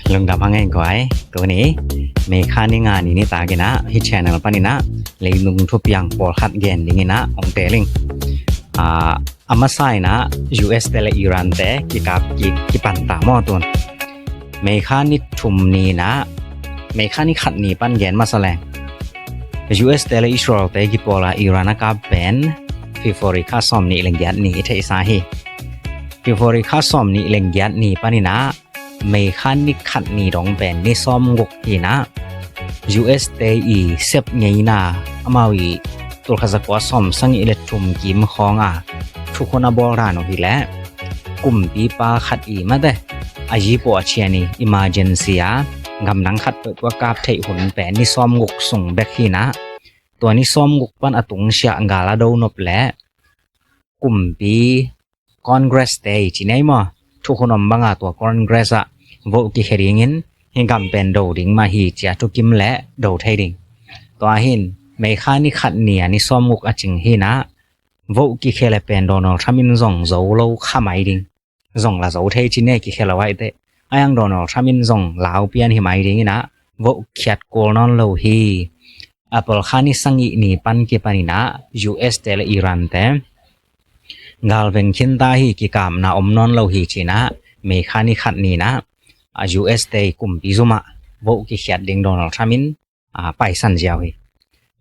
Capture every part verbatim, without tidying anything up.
Lungdam hang ei guai. Tuni May kha ni nga ni nitak in ah hih channel panin ah leitung thupiang pawlkhat gen dingin ah hong teel ing. A masa in ah U S te le Iran te kikap kik kipan ta maw tun. May kha ni thum ni in ah, May kha ni khat ni pan gen masa leng, U S te le Israel te kipawl a Iran a kap pen February kha sawm nih le giat ni i theihsa hi. February kha sawm nih le giat ni panin ah May kha ni khat ni dong pen ni sawm guk hi in ah, U S te i sep ngeina, amau i tul khat za kua sawm sagih le thum kim khawng a thukhun a bawl dan uh hi leh, kumpipa khat i mate a zi pawh a cian i emergency a gamdang khat peuhpeuh a kap theih hun pen ni sawm guk sung bek hi in ah, tua ni sawm guk pan a tungsiah gal a do nop leh kumpi Congress te i ci nei maw, thukhun om banga tua Congress ah vote kikhia dingin hih gam pen do ding mah hi ci a thukim leh do thei ding. Tua hi in May kha ni khat ni a ni sawm guk a cing hi in ah, vote kikhia le pen Donald Trump in zong zo lo kha mai ding. Zong la zo thei ci nei kikhia lo aih teh. A yang Donald Trump in zong lau pian hi mai ding in ah vote khiat kul nawn lo hi. A pawlkha ni sagih ni pan kipan in ah U S te le Iran te gal veng khin ta hi, kikapna om nawn lo hi ci in ah May kha ni khat ni in ah a U S te i kumpi zum ah vote kikhiat ding Donald Trump in a paisan ziau hi.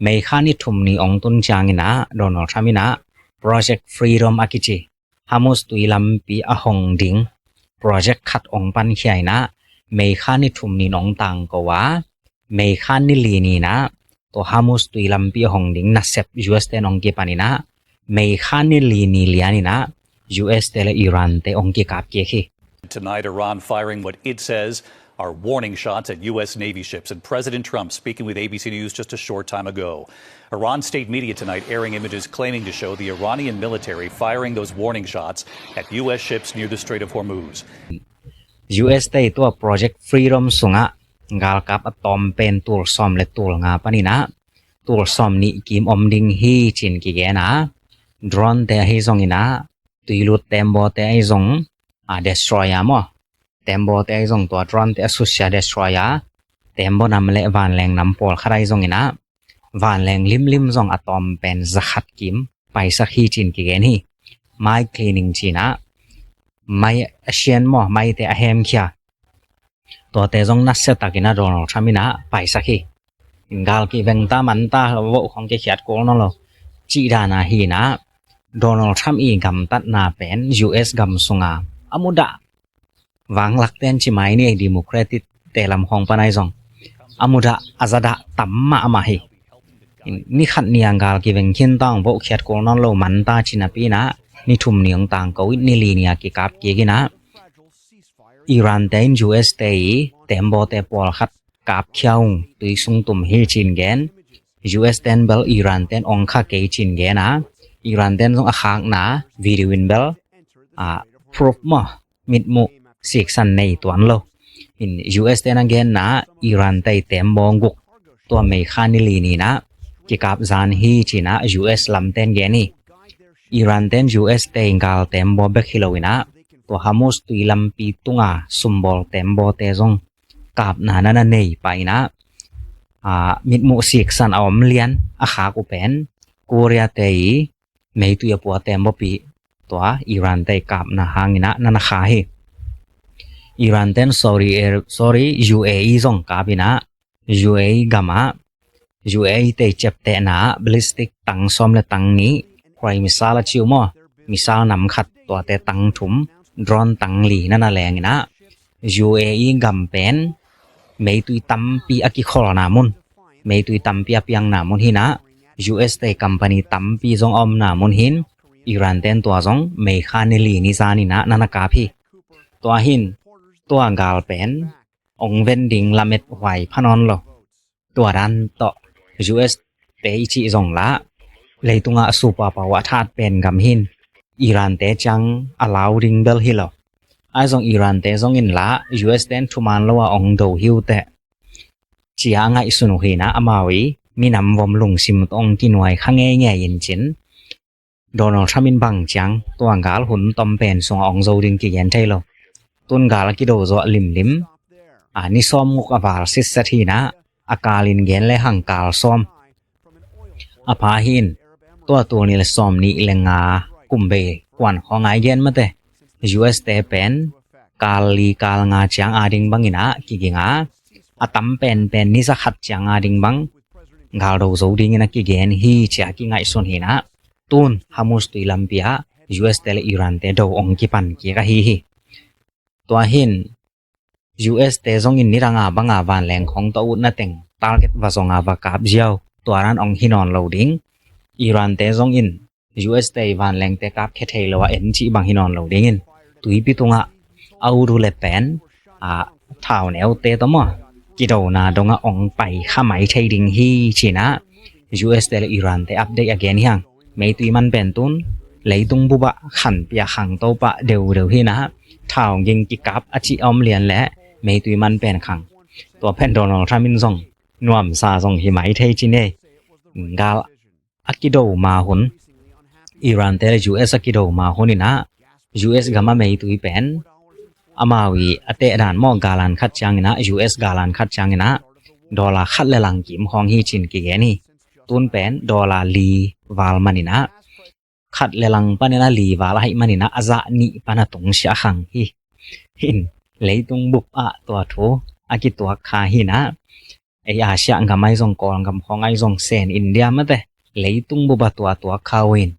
May kha ni thum ni ong tun ciangin ah Donald Trump in ah Project Freedom a kici Hormuz tui lampi a hong ding project khat ong pankhia in ah May kha ni thum ni in ong tangko a, May kha ni li ni in ah tua Hormuz tui lampi a hong ding nasep U S te in ong kipan in ah May kha ni li ni lian in ah U S te le Iran te ong kikap kik hi. Tonight, Iran firing what it says are warning shots at U S Navy ships, and President Trump speaking with A B C News just a short time ago. Iran state media tonight airing images claiming to show the Iranian military firing those warning shots at U S ships near the Strait of Hormuz. U S te i tua Project Freedom sungah galkap a tawm pen tul sawm le tul nga panin ah tul sawm nih kim om ding hi ci in kigen a, drone te ahi zongin ah, tuilut tembaw te ahi zong, a destroyer maw, tembaw te ahi zong, tua drone te a susia destroyer, tembaw nam le vanleng nam pawlkhat ahi zongin ah, vanleng limlim zong a tawm pen za khat kim paisak hi ci in kigen hi. Mai cleaning ci in ah, mai a sian maw, mai te a hemkhia, tuate zong nasia takin ah Donald Trump in ah paisak hi. Gal kiveng ta man ta, vote khong kikhiat kul nawn lo cih dan ahi in ah, Donald Trump i gamtatna pen U S gam sunga a mudah, vanglakten ci mai ni, Democratic te lam khong pan ahi zong a mudah a zadah tam mahmah hi. Ni khat ni a gal kiveng khin ta, vote khiat kul nawn lo man ta ci napi in ah ni thum ni ong tangko in ni li ni a kikap kik in ah, Iran te in U S te i tembaw te pawlkhat kapkhia ung, tui sung tum hi ci in gen. U S ten bel Iran ten ong kha kei ci in gen a, Iran ten zong a khakna video in bel a proof maw, mitmuh siksan nei tuan lo. In U S ten a genna Iran te i tembaw guk tua May kha ni li ni in ah kikap zan hi ci in ah U S lam ten gen hi. Iran ten U S te i gal tembaw bek hi lo in ah, tua Hormuz tui lampi tunga sumbawl tembaw te zong kapna na na nei pah in ah, a mitmuh siksan a om lian a khak uh pen Korea te i meitui a pua tembaw pi, tua Iran te i kapna hangin ah na na kha hi. Iran ten Saudi Air-, sorry, U A E zong kap in ah, U A E gam ah, U A E te i ciaptehna ah ballistic tang sawm le tang nih, cruise missile a ci uh maw, missile nam khat, tuate tang thum, drone tang li na na leng in ah, U A E gam pen meitui tampi a kikholna mun, meitui tampi a piangna mun hi in ah, U S te company tampi zong a omna mun hi in, Iran ten tua zong May kha ni li ni zan in ah na na kap hi. Tua hi in tua gal pen ong ven ding lamet huai pha nawn lo. Tua dan tawh U S te i cih zong lah, leitungah a superpower a that pen gam hi in, Iran te ciang a lau ding bel hi lo. Ahi zong Iran te zong in lah U S ten thuman lo a ong do hi uh teh ci a ngaihsun uh hi in ah, amau i minam vom lungsim tawh ong kinuai kha ngeingei in cin, Donald Trump in bang ciang tua gal hun tom pen sungah ong zo ding kigen thei lo. Tun gal a kido zawh limlim, a, ni sawm nguk a val sitset hi-in ah, a kalin gen le hang kal sawm a pha hi-in, tua tul nih le sawm nih le nga kum bei kuan khawng a i gen mate, U S te pen kal li kal nga ciang a ding bangin ah kiging a, a tam penpen ni za khat ciang a ding bang galdo zo dingin a kigen hi ci-a kingaihsun hi-in ah, tun Hormuz tui lampi ah U S te le Iran te do ong kipan kik ahi hi. Tua hi-in U S te zongin nidang a bang a vanleng khawng tawh a utna teng target va zong a va kap ziau, tua dan ong hi nawn lo ding. Iran te zongin U S te vanlengte kap khia thei lo a en cih bang hi nawn lo dingin, tuipi tungah a ut uh le pen, a, thau neute tawh maw, kidona dongah ong pai kha mai thei ding hi ci-in ah U S te le Iran te update a gen hi hang. Meitui man pen tun leitung bup ah khanpia khangto pah deudeu hi-in ah, thau ging kikap a cih a om lian le meitui man pen khang. Tua pen Donald Trump in zong nuamsa zong hi mai thei ci ni. Gal a kido ma hun, Iran te le U S a kido ma hun in ah, U S gam a meitui pen amau i a teh dan maw, galan khat ciangin ah, U S galan khat ciangin ah dollar khat le lang kim khawng hi ci-in kigen hi. Tun pen dollar li val man in ah, khat le lang panin ah li val ahih manin ah a zah nih pan a tungsiah khang hi. Hi-in leitung bup ah tua thu a kituak kha hi-in ah, ei Asia gam ahi zong, Kawlgam khawng ahi zong, sen India mate, leitung bup ah tua tuak kha uh in,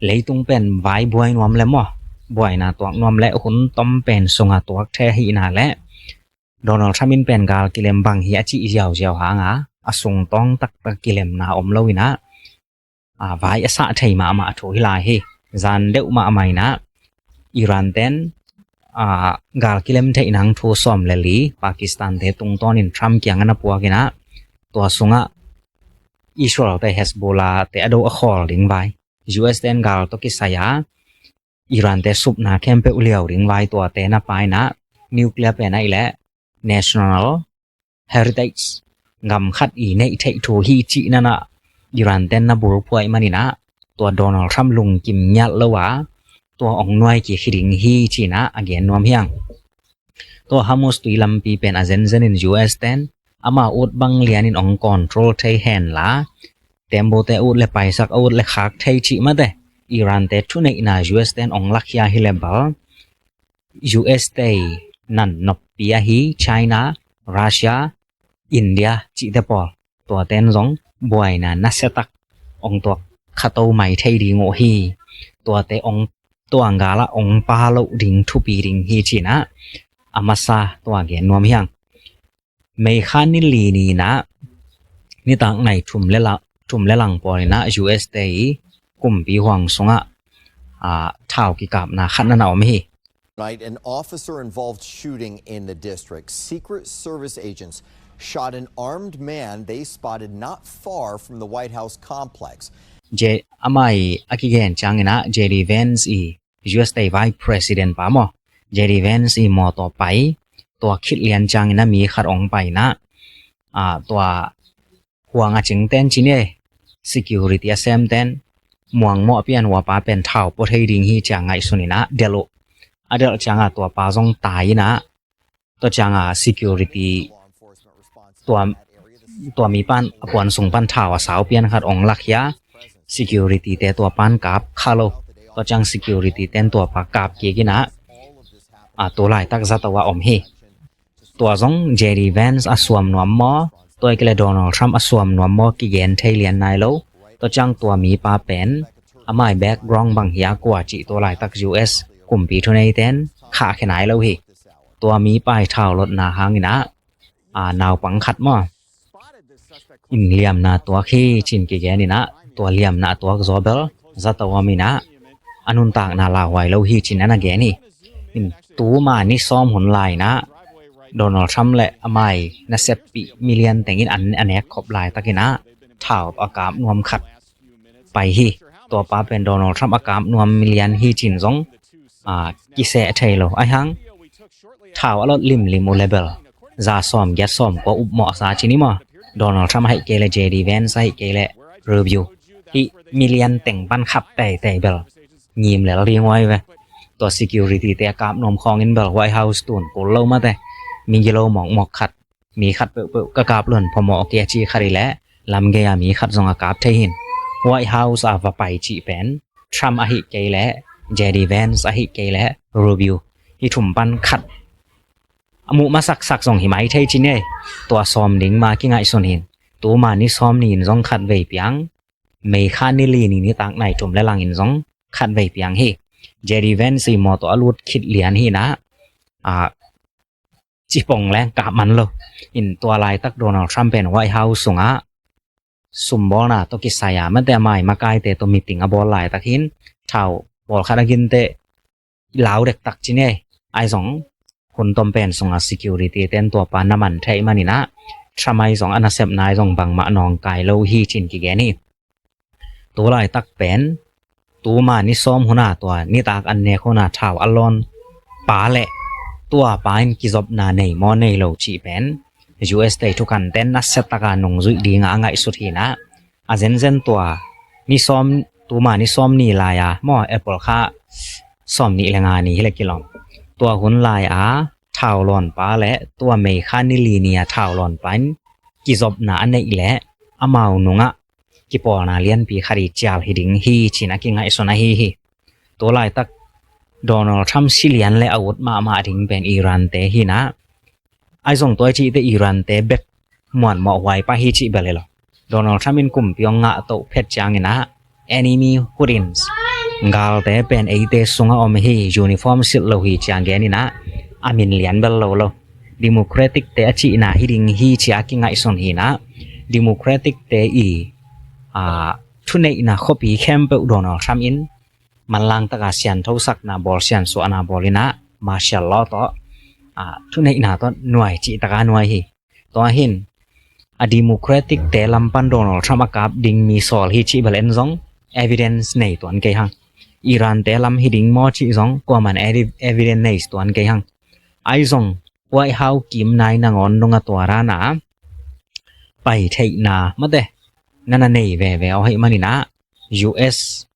leitung pen vai buai nuam le maw, buaina tuak nuam le hun tom pen sungah tuak thei ahihna le Donald Trump in pen gal kilem bang hi a cih ziauziau hang a, a sungtawng taktak kilemna om lo-in ah, a, vai a sah thei mahmah thu hi lai hi. Zan deuh mahmah in ah Iran ten, a, gal kilem theih nang thu sawm le li Pakistan te tungtawnin Trump kiangah na puak in ah, tua sungah Israel te Hezbollah te a do a khawl ding vai, U S ten gal tawh kisai a Iran te supna khempeuh liau ding vai, tuate na pia in ah, nuclear pen ahih leh national heritage, gam khat i neih theih thu hi cih na na Iran ten na bulphuah ahih manin ah, tua Donald Trump lungkim ngiat lo a, tua ong nuai kik hi ding hi ci-in ah a gen nuam hi hang. Tua Hormuz tui lampi pen a zenzenin U S ten amau ut bang lianin ong control thei hen la, tembaw te ut le paisak, a ut le khak thei cih mate, Iran te thuneihna U S ten ong lakhia hi le bal, U S te nan noppi ahi China, Russia, India cihte pawl, tuaten zong buaina nasiatak ong tuak khato mai thei ding uh hi. Tuate ong tuang gal ah ong pia loh ding thupi ding hi ci-in ah a masa tua gen nuam hi hang. May kha ni li ni-in ah, nitak nai thum le la-, thum le lang pawl in ah U S te i kumpi huang sungah, ah, thau kikapna khat na na om hi. Tonight, an officer-involved shooting in the district. Secret Service agents shot an armed man they spotted not far from the White House complex. Je, amah i a kigen ciangin ah, J D Vance i U S te Vice President pa maw, J D Vance i mawtaw pai, tua khit lian ciangin ah mi khat ong pai in ah, ah, tua huang a cingten ci ni, security a semten, muang mawh pian, hua pa pen thau pua thei ding hi ci-a ngaihsun in ah delh uh. A delh ciangah tua pa zong tai in ah, tua ciangah security, tua, tua mi pan a puan sung pan thau a sau pian khat ong lakhia, security te tua pan kap kha lo. Tua ciang security ten tua pa kap kik in ah, ah, tu laitak zato ah om hi. Tua zong J D Vance a suam nuam maw, tua ahih kei leh Donald Trump a suam nuam maw, kigen thei lian nai lo. Tua ciang tua mipa pen amah i background bang hiam, kua cih tua laitak U S kumpi thuneiten khahkhia nai lo hi. Tua mipa i thau lotna hangin ah, a, naupang khat maw, in liamna tuak hi ci-in kigen in ah, tua liamna tuak zaw bel zato om in ah, a nuntakna lauhuai lo hi ci-in a na gen hi. In tuma ni sawm hun lai in ah, Donald Trump le amah i naseppih mi lian teng in an, a nek khop laitakin ah, thau a kap nuam khat pai hi. Tua pa pen Donald Trump a kap nuam mi lian hi ci-in zong, a, kiseh thei lo. Ahih hang thau a lot limlim uh le bel za sawm giat sawm kua up mawhsa ci ni maw. Donald Trump ahih kei leh J D Vance ahih kei leh Rubio, hih mi lian teng pan khat teitei bel ngim lel ding uh ahi ve. Tua security te a kap nuam khawngin bel White House tun kul lo mate. mi gilo mawkmawk khat, mi khat peuhpeuh ka kap lon phamawh kei a ci khat i leh lamgei a mi khat zong a kap thei hi. White House a va pai cih pen Trump ahi kei leh, J D Vance ahi kei leh, Rubio, hih thum pan khat a muh masaksak zong hi mai thei ci ni ei. Tua sawm ding mah kingaihsun hi. Tuma ni sawm ni in zong khat vei piang, May kha ni li ni nitak nai thum le lang in zong khat vei piang hi. J D Vance i mawtaw a lut khit lian hi na, a, cipong leng kap man lo. In tua laitak Donald Trump pen White House sungah sumbawlna tawh kisai a, mate a mai makaite tawh meeting a bawl laitak hin, thau pawlkhat a ginteh lau dektak ci ni ei. Ahi zong hun tom pen sungah security ten tua pa na man thei manin ah, Trump ahi zong a nasepna ahi zong bangmah nawngkai lo hi cin kigen hi. Tu laitak pen tuma ni sawm hun a, tua nitak an nek hun a thau a lawn pa le tua pa in kizopna nei maw nei lo cih pen U S te thukan ten nasia taka nungzuih dinga a ngaihsut hi na. A zenzen tua ni sawm, tuma ni sawm ni lai a maw, April kha sawm nih le nga ni hi le kilawm, tua hun lai a thau lawn pa le tua May kha ni li ni a thau lawn pa in kizopna a neih le amau nungah kipawlna lianpi khat i cial hi ding hi cin a kingaihsun ahi hi. Tu laitak Donald Trump si lian le a ut mahmah ding pen Iran te hi na. Ahi zong tua i cihte Iran te bek muanmawh huai pah hi cih bel hi lo. Donald Trump in kumpi hong ngah toh phet ciangin ah, enemy within. Galte pen eite sungah om hi, uniform silh lo hi ci a genin ah, a min lian bel lo lo. Democratic te a cihna hi ding hi ci a kingaihsun hi na. Democratic te i, a, thuneihna khuapi khempeuh Donald Trump in manlang taka sianthosakna bawl, siansuahna bawl in ah, martial law tawh, a, thuneihna tawh nuai cih taka nuai hi. Tua hin a Democratic te lam pan Donald Trump a kap ding mi sawl hi cih bel en zong evidence nei tuan kei hang. Iran te lam hi ding maw cih zong kuaman evi-, evidence nei tuan kei hang. Ahi zong White House kim nai nangawn dong a tua dan a pai theihna mate na na nei veve aw hih manin ah, U S,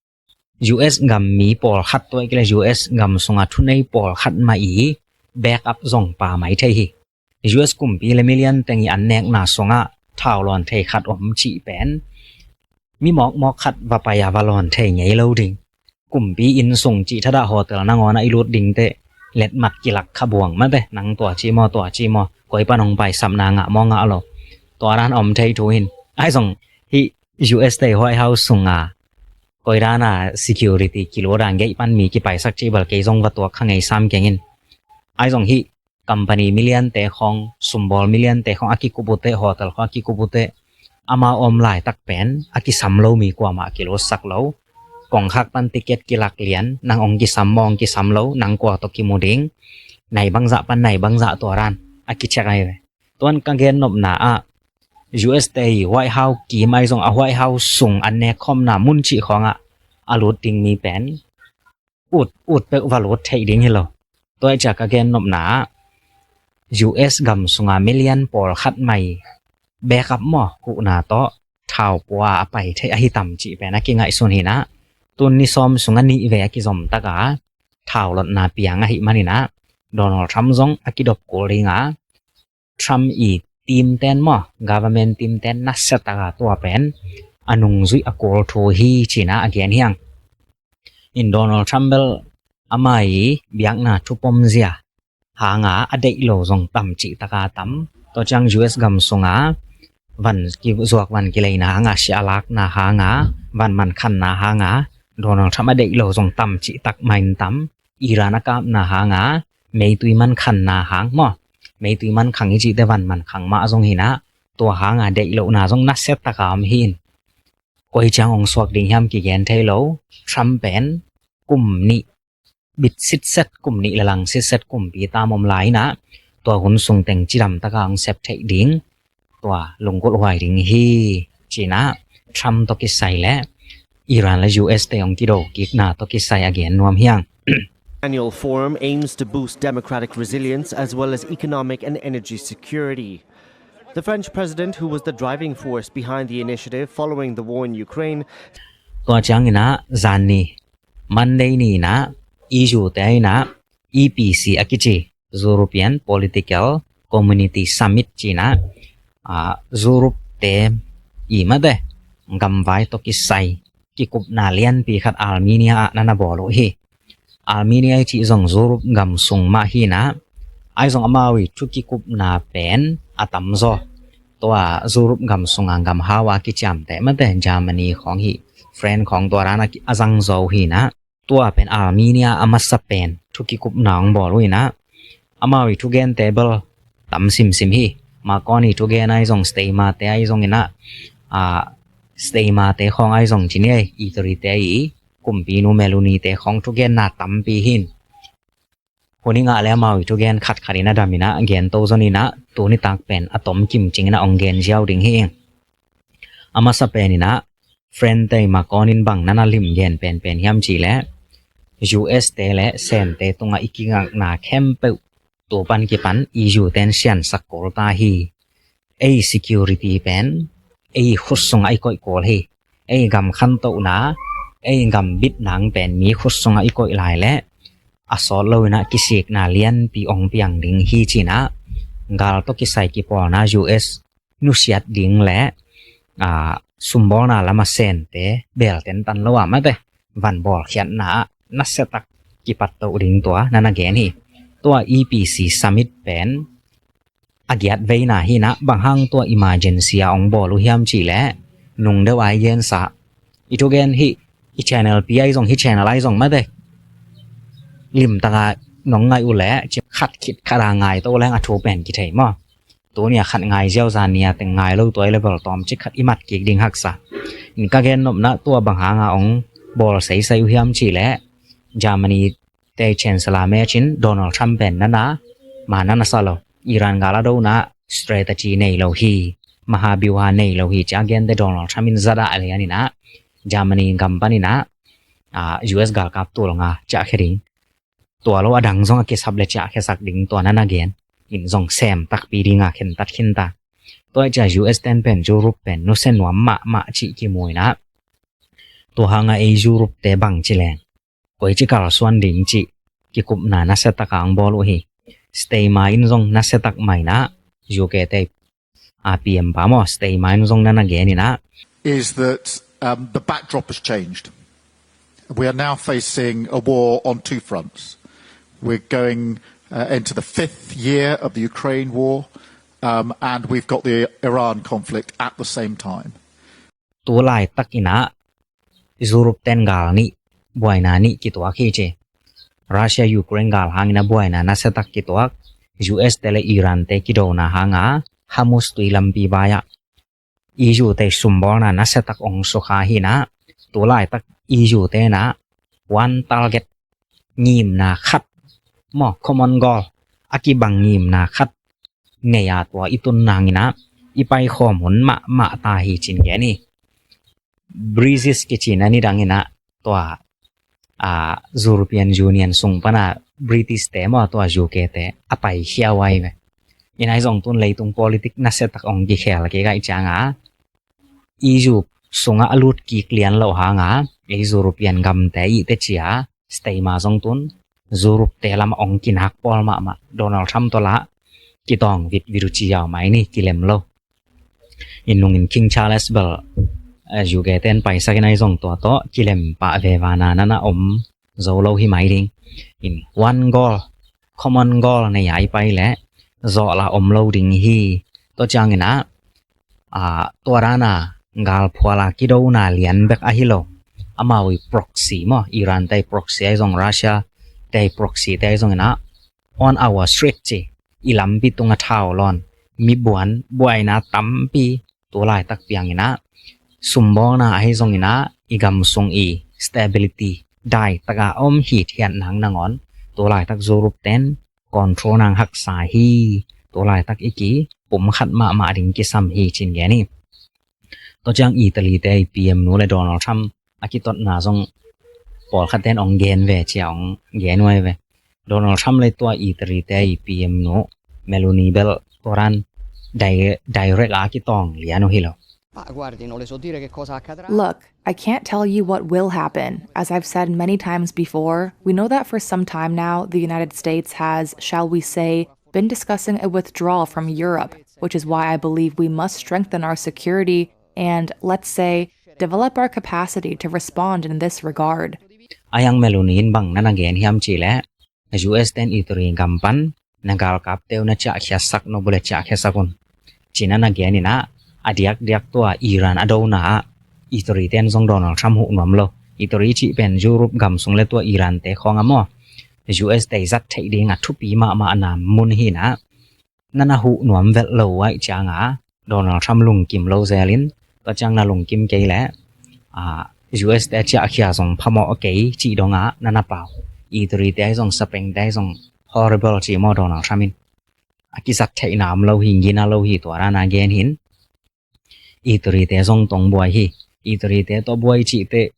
U S gam mi pawlkhat tua i kile U S gam sunga thunei pawlkhat mah i backup zong pa mai thei hi. U S kumpi le milian teng i an nekna sungah thau lawn thei khat om cih pen mi mawkmawk khat va pai a va lawn thei ngei lo ding. Kumpi inn sung cih thadah hotel nangawn ah i lut dingte letmat kilak kha buang mate, nang tua ci maw, tua ci maw, koi pan hong paisapna ngah maw, ngah lo. Tua dan om thei thu hin. Ahi zong hih U S te White House sunga koi dan a security kilut a gate pan mi kipaisak cih bel kei zong va tuak kha ngei sam keng in. Ahi zong hih company milian te khawng, sumbawl milian te khawng a kikup uh teh, hotel khawng a kikup uh teh, amau om laitak pen a kisam lo mi kuamah a kilutsak lo. Kongkhak pan ticket kilak lian, nang ong kisam maw ong kisam lo, nang kua tawh kimu ding, nai bangzah pan nai bangzah tua dan a kicheck ahi ve. Tuan ka gen nopna ah, U S te i White House kim ahi zong a White House sung an nek khawmna mun cih khawngah a lut ding mi pen ut, ut peuh va lut theih ding hi lo. Tua i ciah ka gen nopna ah, U S gam sunga milian pawlkhat mai backup maw, huhna tawh thau pua a pai theih ahi tam cih pen a kingaihsun hi na. Tun ni sawm sung a nih ve a kizom taka thau lotna piang ahih manin ah, Donald Trump zong a kidop kul ding a, Trump i team ten maw, government team ten nasia taka tua pen a nungzuih a kul thu hi cin a gen hi hang. In Donald Trump bel ama i biakna thupom zia hanga a deih lo zong tam cih taka tam. Tua ciang U S gam sunga van kizuak, van kileina hanga, sia lakna hanga, van man khanna hanga Donald Trump a deih lo zong tam cih tak mah in tam. Iran a kapna hanga, meitui man khanna hang maw, meitui man khang i cihte van man khang mah zong hi na, tua hanga deih lohna zong nasia taka om hi in. Koi ciang ong suak ding hiam kigen thei lo. Trump pen kum nih bit sitset, kum nih le lang sitset kumpi tam om lai in ah, tua hun sung teng cidam taka ong sep theih ding, tua lunggulh huai ding hi cin ah, Trump tawh kisai le Iran le U S te ong kido kikna tawh kisai a gen nuam hi hang. Annual forum aims to boost democratic resilience as well as economic and energy security. The French president, who was the driving force behind the initiative following the war in Ukraine, tua ciangin ah zan ni, Monday ni in ah, E U te in ah, E P C a kici, European Political Community Summit cinah, ah, Europe te i mate gamvai tawh kisai kikupna lianpi khat Armenia ah na na bawl uh hi. Armenia i cih zong Europe gam sung mah hinah, ahi zong amau i thu kikupna pen a tamzaw tua Europe gam sunga gam hau a kiciamteh mate Germany khawng hi, France khawng tua dan a zangzaw uh hinah, tua pen Armenia a masa pen thu kikupna hong bawl uh inah, amau i thugente bel tam simsim hi. Macron i thugen ahi zong, Starmer te ahi zong inah, ah, Starmer te khawng ahi zong cini ei, Italy te i kumpinu Meloni te khawng thugenna tampi hin. Hun i ngah le amau i thugen khatkhat in a dam inah gen to zon inah, tuni tak pen a tom kim cing inah hong gen ziau ding hi. A masa pen inah, France te i Macron in bang na na lim gen penpen hiam cih leh, U S te le Sente tungah i kingakna khempeuh tu pan kipan E U ten siansak kul ta hi. Ei security pen ei khut sungah i koih kul hi. Ei gam khantohna, ei gam bitna pen mi khut sungah i koih lai leh a sawt lo inah kisikna lianpi hong piang ding hi cinah, gal tawh kisai kipawlna U S nusiat ding le, ah, sumbawlna lama Sente bel tentan lo a mate van bawlkhiatna ah nasiatak kipat toh ding tua na na gen hi. Tua E P C Summit pen a giat veina hinah, bang hang tua emergency a hong bawl uh hiam cih leh, nung deuh a i gensa, i thugen hi, i channel pi ahi zong, hi channel ahi zong mate limtaka nong ngaih uh leh, khat khit khat a ngai to leng a thu pen kithei maw. Tuni a khat ngai ziau, zan ni a teng ngai lo, tua i level tawm cik khat i mat kik ding haksa. In ka gen nopna tua bang hanga hong bawl seisei uh hiam cih leh, Germany te Chancellor Merkel in Donald Trump pen na na, ma na na sa lo. Iran gal a dona strategy nei lo hi, maha biuha nei lo hi ci a gente Donald Trump in zadah a lian inah, Germany gam pan inah, ah, U S galkap tul nga ciahkhia ding. Tua lo a dang zong a kisap le ciahkhiasak ding tua na na gen. In zong sem takpi dinga khentat khinta. Tua i cia U S ten pen Europe pen nusia nuam mahmah cih kimu inah, tua hanga ei Europe te bang ci leng, koi ci kalsuan ding cih kikupna nasiatak a hong bawl uh hi. Starmer in zong nasiatak mah inah, U K te a P M pa maw, Starmer in zong na na gen inah, is that, um, the backdrop has changed. We are now facing a war on two fronts. We're going, uh, into the fifth year of the Ukraine war, um, and we've got the Iran conflict at the same time. Tu laitak inah Europe ten gal nih, buaina nih kituak hi ci. Russia Ukraine gal hang inah buaina nasiatak kituak, U S te le Iran te kidona hanga Hormuz tui lampi vai ah E U te sumbawlna nasiatak hong sukha hinah, tu laitak E U te inah one target, ngimna khat maw, common goal, a kibang ngimna khat nei a tua i tun nang inah i paikhawm hun mahmah ta hi cin gen hi. Brexit kici na nidang inah tua, ah, European Union sung pana British te maw, tua U K te a paikhia uh ahi ve. Inah i zong tun leitung politic nasiatak hong kikhel kik ahih cianga E U sungah a lut kik lian loh hanga ei European gamte i te cia Starmer zong tun Europe te lamah hong kinak pawl mahmah, Donald Trump tawh lah kitawng vitvitu ci yau mai ni, kilem lo. In nungin King Charles bel, eh, U K ten paisak inah i zong tua tawh kilem pah vevana na na om zo lo hi mai ding. In one goal, common goal nei a i pai leh zawh lah om lo ding hi. Tua ciang inah, ah, tua dana galphuala kidona lian bek ahi lo, amau i proxy maw, Iran te i proxy ahi zong, Russia te i proxy te ahi zong inah, on our street ci, i lampi tunga thau lawn, mi buan, buaina tampi tu laitak piang inah, sumbawlna ahi zong inah, i gam sung i stability daitaka om hithiat nang nangawn tu laitak Europe ten control nang haksa hi. Tu laitak i kipumkhat mahmah ding kisam hi cin gen hi. Tua ciang Italy te i P M nu le Donald Trump a kitotna zong pawlkhat ten hong gen ve cia hong gen uh ahi ve. Donald Trump le tua Italy te i P M nu Meloni bel tua dan di-, direct a kitawng lian uh hi lo. Ma guardi, non le so dire che cosa accadrà. Look, I can't tell you what will happen. As I've said many times before, we know that for some time now, the United States has, shall we say, been discussing a withdrawal from Europe, which is why I believe we must strengthen our security and, let's say, develop our capacity to respond in this regard. A yang Meloni in bang na na gen hiam cih leh, U S ten Italy gam pan na galkapte uh na ciahkhiasak, no bule ciahkhiasak un, ci na na gen in ah, a diakdiak tua Iran a dona ah Italy ten zong Donald Trump huh nuam lo. Italy cih pen Europe gam sung le tua Iran te khawng a maw, U S te zat theih ding a thupi mahmah na mun hi in ah, na na huh nuam velh lo uh ahih ciang a Donald Trump lungkim lo zel in, tua ciang na lungkim kei leh, ah, U S te ciahkhia zong phamawh kei cih dong ah na na pau. Italy te ahi zong, Spain te ahi zong horrible ci maw Donald Trump in. A kizat theihna om lo hi, gina lo hi, tua dan a gen hi in. Italy te zong tawh buai hi. Italy te tawh buai cih teh,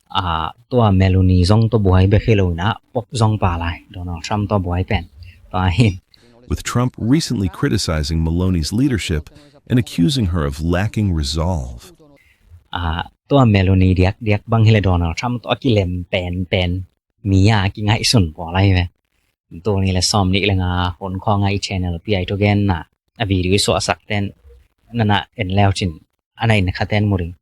ah, tua Meloni zong tawh buai bek hi lo in ah, Pope zong pha lai, Donald Trump tawh buai pen. Tua hi in. With Trump recently criticizing Meloni's leadership and accusing her of lacking resolve. Ah, tua Meloni diakdiak bang hi leh Donald Trump tawh a kilem penpen mi a kingaihsun pawl ahi ve. Tul nih le sawm nih le nga hun khawng a i channel Pi Ai Thu Gen na a video i suahsak ten na na en le uh cin, a na en kha ten mu ding.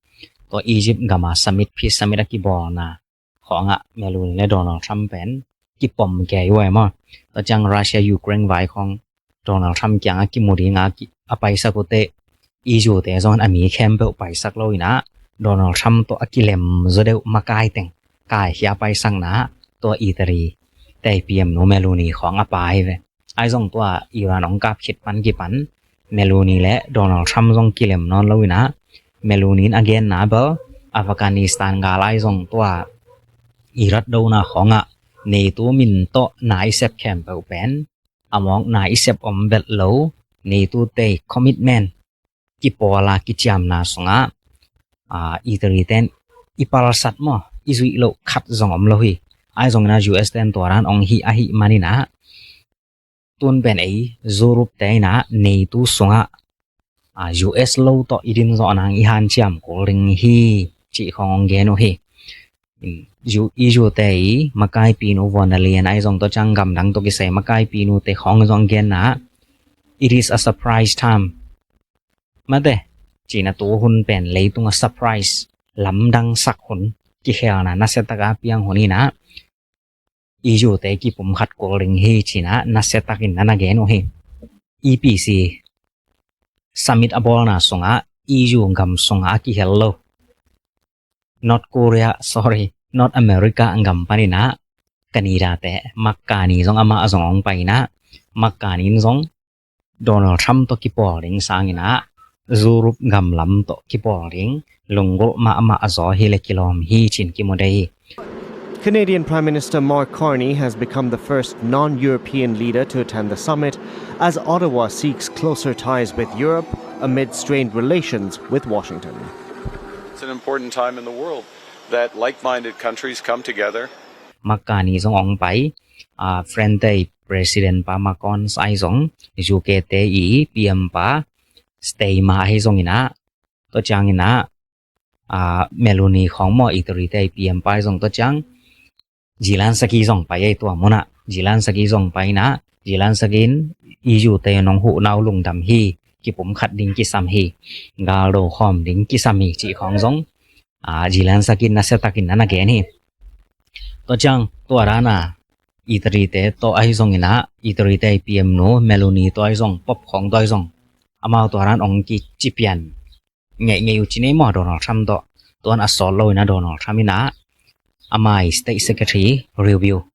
Tua Egypt gam a summit, peace summit a kibawlna khawng ah Meloni le Donald Trump pen kipom kei uh e maw. Tua ciang Russia Ukraine vai khawng Donald Trump kiang a kimu ding a ki, a paisak uh teh, E U te zong a mi khempeuh paisak lo in ah, Donald Trump tawh a kilem zaw deuh makai teng kaikhia paisakna ah, tua Italy te P M nu Meloni khawng a pha hi ve. Ahi zong tua Iran hong kap khit pan kipan Meloni le Donald Trump zong kilem nawn lo in ah, Meloni in a genna bel, Afghanistan gal ahi zong tua Iraq dona khawng ah NATO min tawh na i sep khempeuh pen, a mawkna i sep om velh lo, NATO te commitment kipawl a kiciamna sungah, ah, Italy ten i palsat maw, i zuih loh khat zong om lo hi. Ahi zongin ah U S ten tua dan hong hih ahih manin ah, tun pen ei Europe te in ah NATO sungah, ah, U S lo tawh i din zawh nang i hanciam kul ding hi, cih khawng hong gen uh hi. U, E U te i makaipinu von der Leyen ahi zong, tua ciang gamdang tawh kisai makaipinu te khawng zong genna, it is a surprise time. Mate, cina tu hun pen leitung a surprise, lamdang sak hun, kikhelna nasia taka piang hun in ah, E U te kipum khat kul ding hi, cina nasia takin na na gen uh hi. E P C summit a bawlna sungah E U gam sungah a kihel lo North Korea, sorry, North America gam panin ah Canada te, Mark Carney zong amah zong hong pai in ah, Mark Carney in zong Donald Trump tawh kipawl ding sangin ah, Europe gam lam tawh kipawl ding lunggulh mahmah zaw hi leh kilawm hi, cin kimu dei hi. Canadian Prime Minister Mark Carney has become the first non-European leader to attend the summit, as Ottawa seeks closer ties with Europe amid strained relations with Washington. It's an important time in the world that like-minded countries come together. Mark Carney zong hong pai, ah, France te President pa Macron ahi zong, U K te i P M pa Starmer ahi zongin ah, tua ciangin ah, ah, Meloni khawng maw, Italy te i P M pa ahi zong, tua ciang Zelensky zong pai ei tua mun ah, Zelensky zong pai in ah, Zelensky in E U te nong huhna uh lungdam hi, kipum khat ding kisam hi, galdo khawm ding kisam hi, cih khawng zong, ah, Zelensky in nasia takin na na gen hi. Tua ciang tua dan a Italy te tawh ahi zongin ah, Italy te i P M nu Meloni tawh ahi zong, Pope khawng tawh ahi zong, amau tua dan hong kici pian ngeingei uh ci nei maw Donald Trump tawh. Tuan a sawt lo in ah Donald Trump in ah, amah i State Secretary Rubio,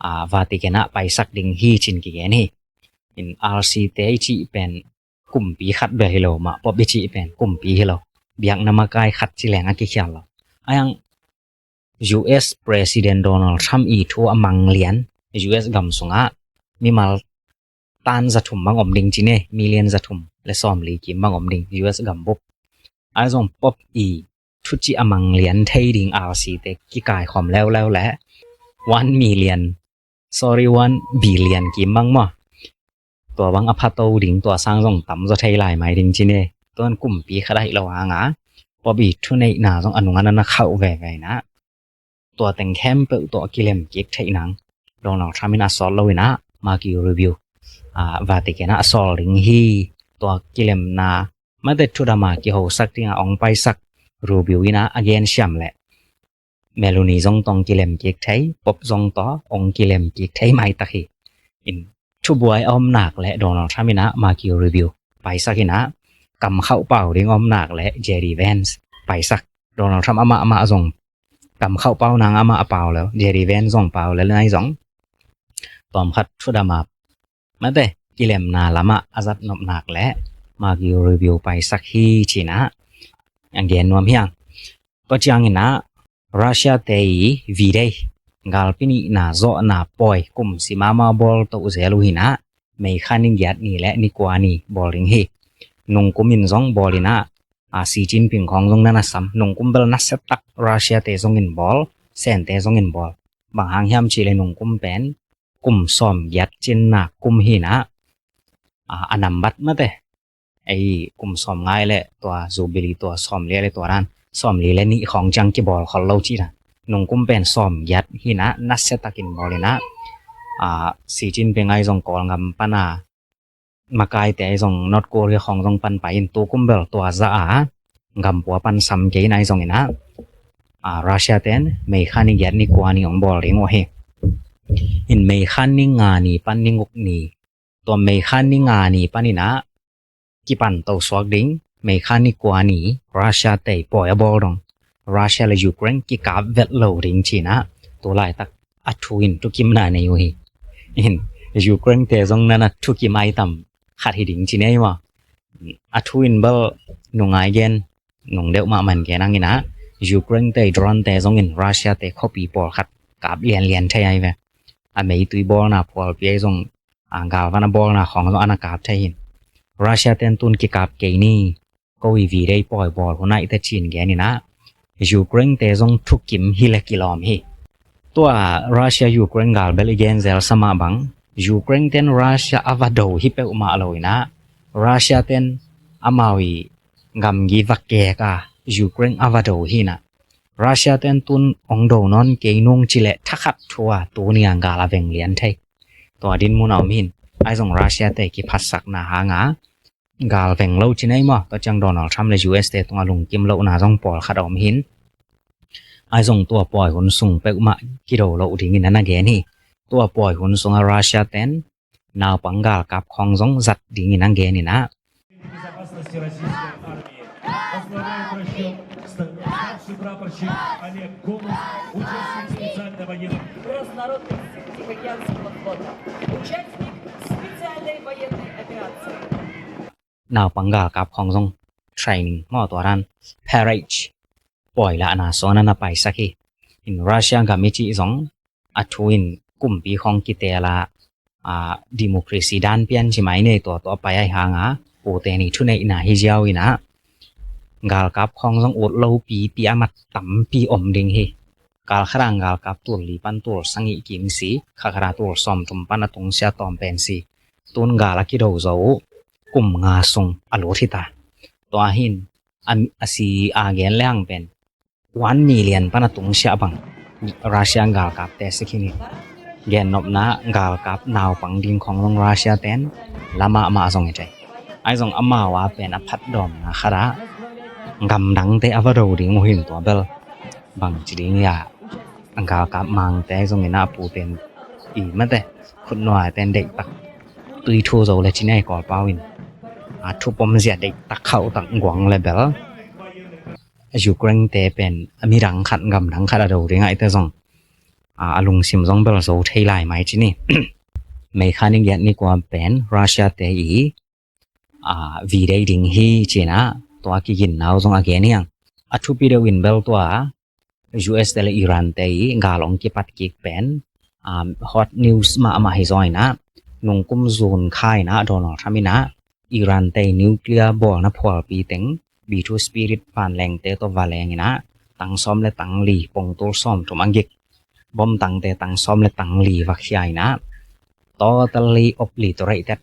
ah, Vatican ah paisak ding hi, cin kigen hi. In R C te i cih pen kumpi khat bel hi lo mah, Pope i cih pen kumpi hi lo. Biakna makai khat ci leng a kikhial lo. A yang U S President Donald Trump i thu a mang lian, U S gam sungah mimal tan za thum bang om ding ci ne, million za thum le sawmli kim bang om ding U S gam bup. Ahi zong Pope i thuci a mang lian thei ding R C te kikaikhawm leuleu le one million, sorry, one billion kim bang maw, tua bang a phato ding, tua sang zong tam zaw thei lai mai ding ci ne. Tuan kumpi khat ahih lo hang a, Pope i thuneihna zong a nung a na na khauh veve in ah, tua teng khempeuh tawh a kilem kik theih nang Donald Trump in a sawt lo in ah, Marco Rubio, Vatican ah a sawl ding hi. Tua kilemna mate thudama kihosak dinga ong paisak Rubio inah a gensiam leh Meloni zong tawh ong kilem kik thei, Pope zong tawh ong kilem kik thei maitak hi. In thubuai a om nak leh Donald Trump inah Marco Rubio paisak inah, kamkhauh pau ding a om nak leh J D Vance paisak. Donald Trump amah amah zong kamkhauh pau nang amah a pau leh J D Vance zong pau leh nai zong tawmkhat thudama mate kilemna lamah a zat nop nak leh Marco Rubio paisak hi cinah a gen nuam hiang. Tua cianginah Russia te i V-Day, galpi nihna zawhna pawi kum simama bawl toh zel uh hinah, May kha ni giat ni le ni kua ni bawl ding hi. Nungkum in zong bawl inah, a Xi Jinping khawng zong na na sam. Nungkum bel nasia tak Russia te zong in bawl, Sen te zong in bawl. Bang hang hiam cih leh nungkum pen kum sawm giat cinna kum hinah, a nambat mate ei kum sawm ngai le tua Jubilee tua sawm li le tua dan sawm li le nih khawng ciang kibawl khol lo cih dan. Nungkum pen sawm giat hinah nasia takin bawl inah, a Xi Jinping ai zong Kawlgam pana makaite ai zong North Korea khawng zong pan pai in tukum bel tua za a gampua pan sam kei in ai zong inah, a Russia ten May kha ni giat ni kua ni ong bawl ding uh hi. In May kha ni nga ni pan ni guk ni, tua May kha ni nga ni pan inah kipan to suak ding, May kha ni kua ni Russia te i pawi a bawl dong Russia le Ukraine kikap vet lo ding cinah tu laitak a thu in thukimna nei uh hi. In Ukraine te zong na na thukim ai tam khat hi ding ci nei maw? A thu in bel nungai gen, nung deuh mahmah gen ang inah, Ukraine te drone te zong in Russia te khuapi pawlkhat kap lianlian thei ai ve. A meitui bawlna phualpi ai zong, a galvan a bawlna khawng zong a na kap thei hin. Russia ten tun kikap kei ni, ko i V-Day pawi bawl hun ah i te cin gen inah, Ukraine te zong thukim hi le kilawm hi. Tua Russia Ukraine gal bel i gen zel sa mah bang, Ukraine ten Russia a va do hi peuhmah lo inah, Russia ten amau i gamgi va kek a Ukraine a va do hinah, Russia ten tun ong do nawn kei nung ci leh thakhat thu a tuni a gal a veng lian thei. Tua din mun a om hin, ai zong Russia te kiphatsakna hanga gal veng lo ci nei maw? Tua ciang Donald Trump le U S te tunga lungkim lohna zong pawlkhat a om hin. Ai zong tua pawi hun sung peuhmah kido lo dingin a na gen hi. Tua pawi hun sungah Russia ten naupang galkap khawng zong zat dingin a gen inah, naupang galkap khawng zong training maw tua dan parade pawi lahna sung a na na paisak hi. In Russia gam i cih zong a thu in kumpi khawng kiteel a, a democracy dan pian ci mai nei tua tua pai ai hanga pute ni thuneihna hi ziau inah, galkap khawng zong ut lo pipi a mat tampi om ding hi. Kal khat a galkap tul li pan tul sagih kim si, kha khat a tul sawm thum pan a tungsiah tawm pen si. Tun gal a kido zo uh kum nga sung a lut hita. Tua hin a, a si a gen leng pen one million pan a tungsiah bang Russia galkapte si khin hi. Gennopna galkap naupang ding khawng zong Russia ten la mahmah zong hi thei. Ai zong amau a pen a phatdawmna khat ah gamdangte a va do ding uh hin tua bel bang ci ding hi a, galkap mangte ai zong inah puten i mate khutnuaiten deihtak tui thu zo le ci nei Kawlpau in, a thupom zia deihtak khauhtak guang le bel Ukraine te pen a midang khat gamdang khat a do ding aite zong a lungsim zong bel zo thei lai mai ci ni. May kha ni giat ni kua pen Russia te i V-Day ding hi cinah tua kiginna uh zong a gen hiang. A thupi deuh in bel tua U S te le Iran te i gal ong kipat kik pen hot news mahmah hi zaw inah, nungkum zun kha inah Donald Trump inah Iran te i nuclear bawlna phualpi teng B two Spirit vanlengte tawh va leng inah tang sawm le tang li pongtul sawm thum a gik bom tangte tang sawm le tang li va khia inah totally obliterated,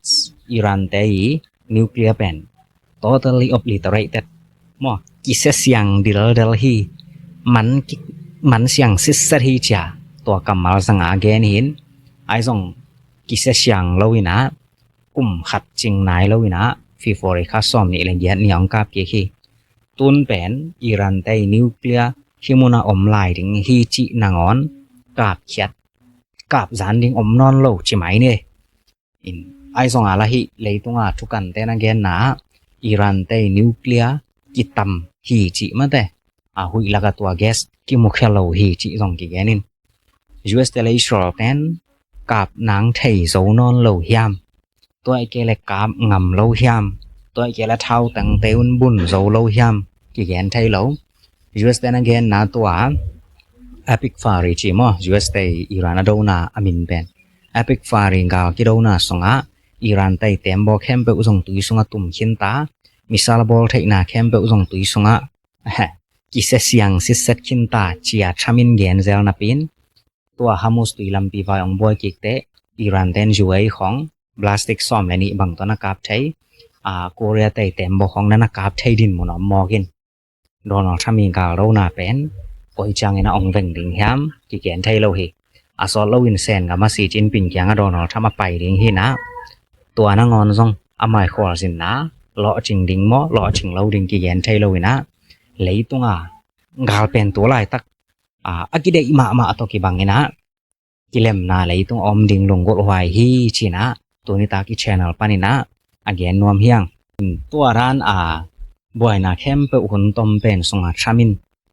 Iran te i nuclear pen totally obliterated maw, kisia siang dildel hi, man, man siang sitset hi cia tua kammal zanga gen hin. Ai zong kisia siang lo inah kum khat cing nai lo in ah February kha sawm nih le giat ni hong kap kik hi. Tun pen Iran te nuclear hih munah om lai ding hi cih nangawn kapkhiat, kapzan ding om nawn lo ci mai ni. In, ahi zongah lah hih leitunga thukante na genna ah Iran te nuclear kitam hi cih mate, a huih laka tua gas kimukhia lo hi cih zong kigen in. U S te le Israel pen kap nang thei zo nawn lo hiam? Tua i ke le kap ngam lo hiam? Tua i ke le thau tengte un bun zo lo hiam? Kigen thei lo. U S te na genna tua Epic Fury ci maw, U S te Iran a dona a min pen. Epic Fury gal kidona sungah Iran te tembaw khempeuh zong tui sungah tum khinta, missile bawl theihna khempeuh zong tui sungah kisia siang sitset khinta cia Trump in gen zel napi in, tua Hormuz tui lampi vai ong buai kikte Iran ten U A E khong ballistic sawm le nih bang tawh na kap thei, a, Korea te tembaw khong na na kap thei din mun om mawk in. Donald Trump i galdona pen koi ciangin a ong veng ding hiam kigen thei lo hi. A sawt loin Sen gam a Xi Jinping kiangah Donald Trump a pai ding hi in ah, tua nangawn zong a mai khualzinna lawhcing ding maw lawhcing lo ding kigen thei lo in ah, leitunga gal pen tu laitak a, a kideih mahmah tawh kibang in ah kilemna leitung a om ding lunggulh huai hi ci in ah, tuni tak i channel panin ah a gen nuam hi ing. Tua dan a buaina khempeuh hun tom pen sungah Trump in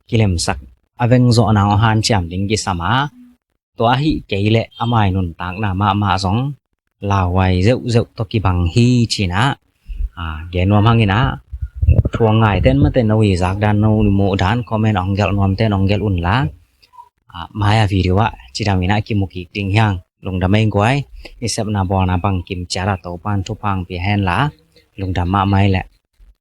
kilemsak a veng zawh nang a hanciam ding kisam a, tua ahih kei leh a mai nuntakna mahmah zong lauhuai zeuhzeuh tawh kibang hi ci in ah, a, gen nuam hang in ah, thu a ngaite in mate no i zak dan no i muh dan comment ong gelh nuamte in ong gelh un la, a, mai a video ah cidam in ah kimu kik ding hi ing. Lungdam ei guai, i sepna bawlna bangkim ciat ah Topa'n thupha ong pia hen la, lungdam mahmah ei leh.